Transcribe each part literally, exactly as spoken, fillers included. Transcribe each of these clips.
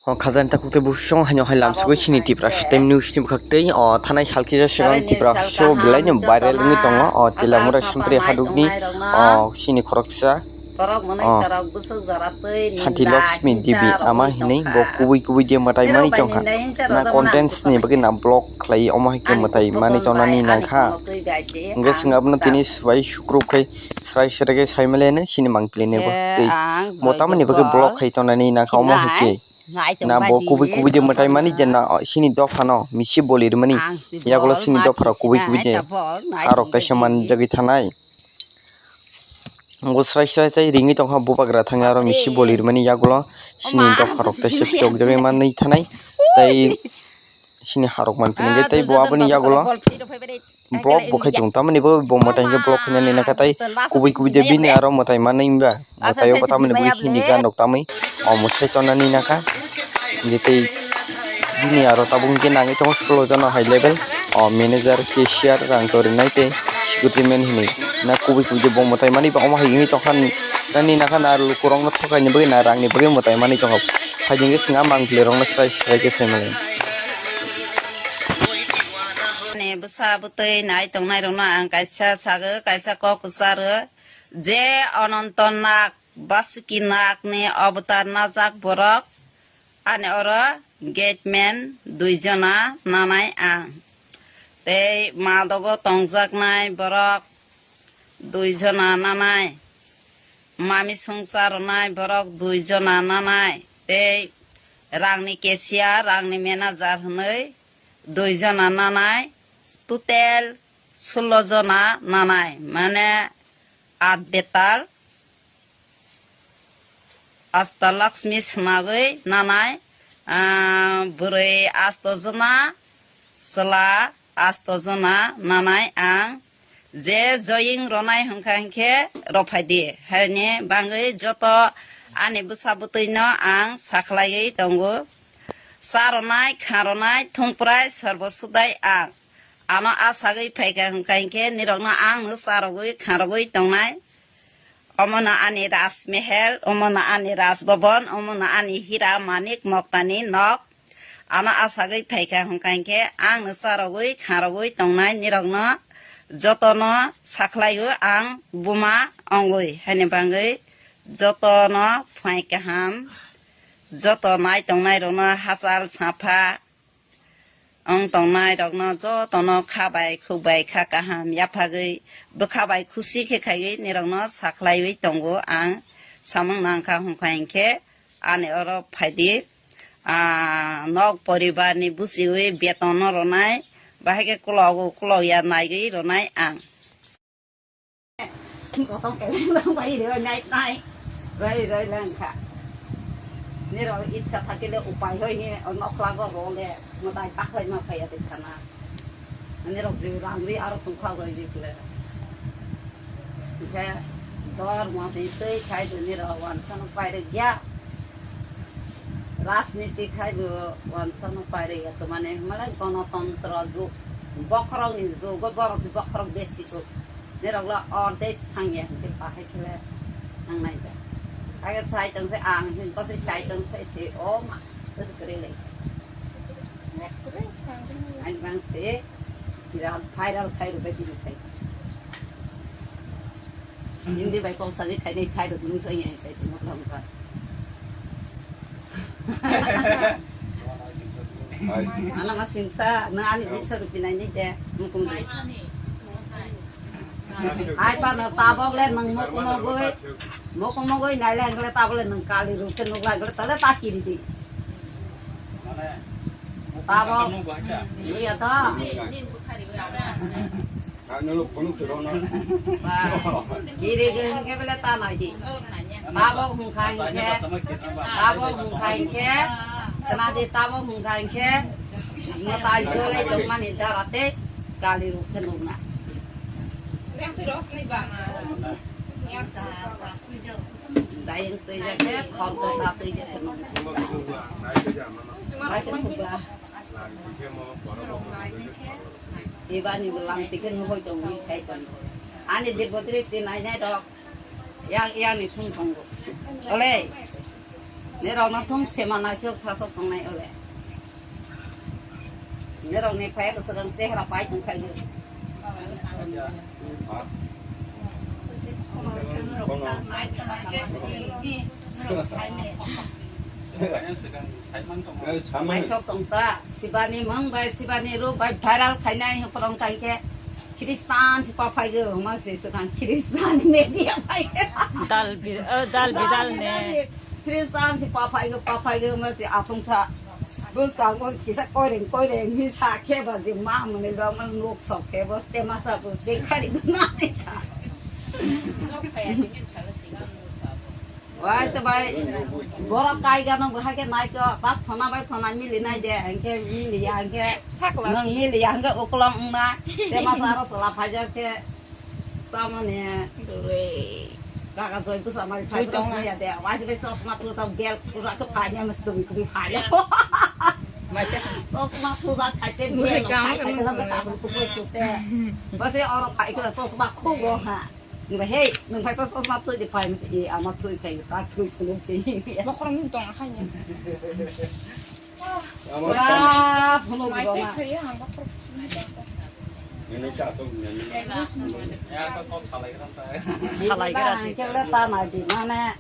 O khajani takhuk tei busong haino hai lamsugwi sini Tipra Stem News ni bwkhak tei o thanai salkhe sigon Tipra so belai no viral wngwi tongo o Telamura Sampri hadukni o sini khoroksa o Santi Lakshmi Devi ama hinwi bo kubui kubui de mwtai mani tongkha na contents ni bagwi na block khlai omo hai khe mwtai mani tongnani nangkha hwnkhe swng abono tini swbai sukrub khai srai srai khe saimalaino sini mangpili ni bo tei bo tamoni bagwi block khai tongnani nangkha omo hai khe. Na bo kubui kubui de mwtai mani je na sini dopha no misi boli rwmani yagulo sini dopha rok kubui kubui de harok kaisa man jagwi thanai. Bo srai srai tei ringwi tongkha bubagra thangwi aro misi boli rwmani yagulo sini dopha rok kaisa phitok jagwi manwi thanai tei sini harok man phini tei bo aboni yagulo. Block bo khai tongo tamoni bo bo mwtai hwnkhe block khaina nina kha tei kubui kubui de bini aro mwtai manwi ba mwtai o tamoni bo hindi ga nuk tamwi o mwsai tonna nina kha hwnkhe tei bini aro tabuk hwnkhe nangwi tongo sulok jano high level o manager cashier rang torinai tei security man hinwi na kubui kubui de bo mwtai manwi ba omo hai wngwi tongkha na nina kha na lukurokno thokaini bagwi na rangni bagwi mwtai manwi tongo phaidi hwnkhe swngam mangpili rokno srai srai khe sai manwi. Ani bwsa bwtwi nai tongnai rokno ang kaisa sago, kaisa kok kwcharo, je Ananto Nag, Basuki Nag ni avatar najak borok, ani oro gateman dui jona nanai ang. Tei madogo tongjaknai borok dui jona nanai, mami songcha rwnai borok dui jona nanai, tei rangni cashier, rangni manager hwnwi dui jona nanai, total sullo jona nanai, mane at betal. Asta Lakshmi swnagwi nanai, ah, bwrwi asto jona, chwla asto jona nanai ang. Je joying ronai hwnkha hinkhe rophai di, haini bangwi joto ani bwsa bwtwino ang sakhlaiwi tongo. Cha ronai, kha ronai, thungprai, sorbo sudai ang. Ano asagwi phaikha hwnkha hinkhe nirokno ang no cha rogwi, kha rogwi tongnai. Omono ani Rajmehel, omono ani Rajbhavan, omono ani hira manik moktani nok. Ano asagwi phaikha hwnkha hinkhe ang no cha rogwi, kha rogwi tongnai nirokno jotono sakhlaio ang buma ongwi. Haini bangwi jotono phai kaham, joto nai tongnai rokno hachal sapha. Wng tongnai rokno jotono kha bai khuk bai kha kaham yaphagwi bwkha bai khusi khe khaiwi nirokno sakhlaiwi tongo ang. Samung nangkha hwnkha hinkhe ani oro phaidi, ah, nok poribar ni buchiwi beton no ronai, bahai khe kulogo kulok ya naigwi ronai ang. Kotor keleng bai roi nai nai. Roi roi lang kha. Nirok itsa thakile upai hoi hi nokhlago role. Mwtai pakhwlai ma phaiya de khana. Nirok je rangri aro tungkha roi di kle. Khe dor mo tei tei khai de nirok wansano pairwk ya. Rajniti khai bo wansano pairwk ya. Twmani hwnmale gonotontro jug. Bokhorokni jugo borok bokhorok besi kuk. Nirokle ordek thangya hinkhe bahai khe nangnai da. Age sai tong se ang hin ko se sai tong se se o ma ko se kre le. Ang bang se viral viral khai ru bai di sai. Hindi bai kok sai khai dei khai ru nung sai ya sai tong ma. Ano ma singsa, na ani bisa rupi nai ni de, mukum de. Ai pa na tabok le nang mok mogoi, mok mogoi nai le angle tabok le nang kali rupi nuk la angle tale ta kiri di. Tabok, iya ta. Kiri ge hingke bele ta nai di. Tabok hungkha hingke, tabok hungkha hingke, kena di tabok hungkha hingke, mwtai jole tongmani darate kali rukhe nukna. Dayeng twijak khe, khorkotha twijak khe nukna. Bai khe nukla. Ibani bo lang tikhe nugui tongo, sai tongo. Ani de botris din nai nai rok. Yang, yang ni sung tongo. Ole. Nerok no thung sema naisok sasok tongnai ole. Nerok ni phai ko sagang sehra pai tong khai. Naisok tong ta sibani mung bai sibani rup bai viral khainai hwnkhe Khristan si pa phai go ma se sagang Khristan media phai. Dal bi, eh, dal bi dal ne. Khristan si pa phai go, pa phai go ma si atung sa. Bus ka go kisa koireng, koireng hi sa khe ba di ma mane lo ma nuk sok khe bus te ma sa bus de khari na ni sa. Wai se bai. Borok kai gano bo hake nai ko, ta phona bai phona mili nai de, hake mili ya hake. Sakla nang si. Mili ya hake uklong na. Te ma sa ro sala phai ja khe. Samane. Dole. Kaka joy busa mari phai tong ya de. Wai se bai sosma tu ta bel pura to phai ya mas tu bi phai ya. Mai se. Sosma tu ta khai te bel. Kam khai te kam. Bas oro phai ko sosma khu go ha. Nungba hei, nung phai pa sosma twi de phai mse, e, ama twi phai, ta twi phulung se. Bokhorok ni tong hai ni. Wah, phulung ni tong. Ini ka to ni. Salai kira ta. Salai kira ta. Kela ta na di, mane,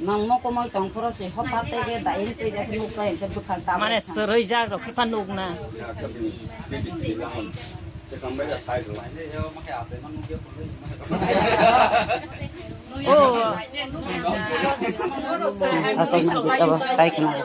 nang mo ko moi tong phoro se, hota te ge da in te de nuk ka in te bukhan ta. Mane, seroi jag rok, khe pa nuk na. Oh. Asal na di, abo, sai kena.